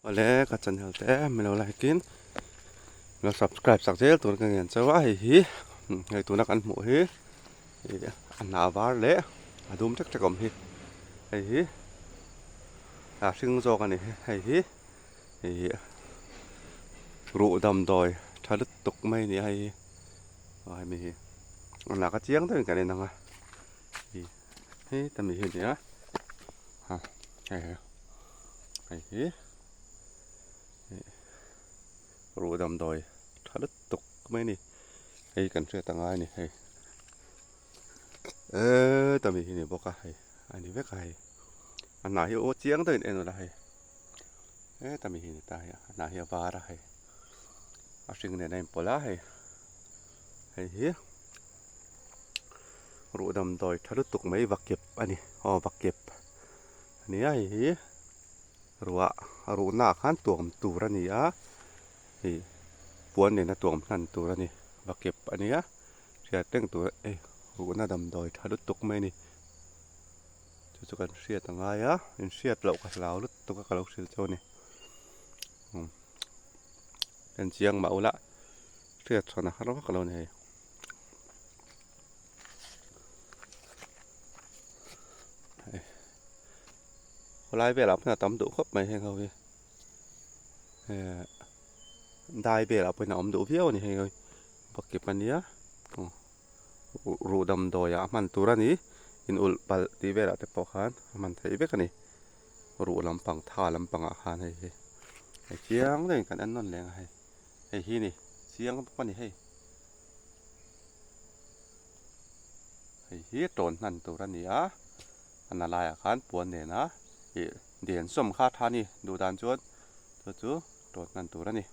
Awle ka channel te min lo like in min lo subscribe sak zel tur ka ngen chauh a hei hi hei tuna kan hmuh hi ih a hnah var leh a dum ṭek ṭek a awm hi hei hi a hring zawk a ni hei hi ih ruh damdawi tha lutuk mai a ni a hei hi aw hemi hi a hnah kha chiang deuhin kan en ang a ih hei ta mi hi a ni a ha hei hi. Hei hi ruh damdawi tha lutuk mai a ni hei kan hriat a ngai a ni hei eee tami hi a ni bawk a hei a ni vek a hei a hnah hi aw chiang deuhin en ula hei he tami hi a ni ta hei a hnah hi a var a hei a hring nen a inpawlh a hei hei hi ruh damdawi tha lutuk mai vakep a ni aw vakep. Nia hei hi ruah a ruhna ah khan tuam tur a ni a ih puan nena tuam hnan tur a ni va kep a nia hriat reng tur ei ruhna damdawi tha lutuk mai a ni chu chu kan hriat a ngai a in hriat loh ka hlau lutuk a ka lo hrilh chu a ni umm en chiang mah ula hriat chhawn a har vak lo a ni hei. Khawlai velah pawhin a tam duh khawp mai heng ho hi eh dai velah pawhin a awm duh viau a ni heng hi bakip a nia ruh damdawi ah a hman tur a ni in ulh palh tih velah te pawh khan a hman theih vek a ni ruh lampang tha lampang ah khan hei hi hei chiang deuhin kan en nawn leh ang a hei hei hi ni chiang bawk a ni hei. Hei hi tawn hnan tur a ni a, a na laiah khan puan nena ih den sawm kha a tha a ni duh dan chuan chu chu tawn hnan tur a ni.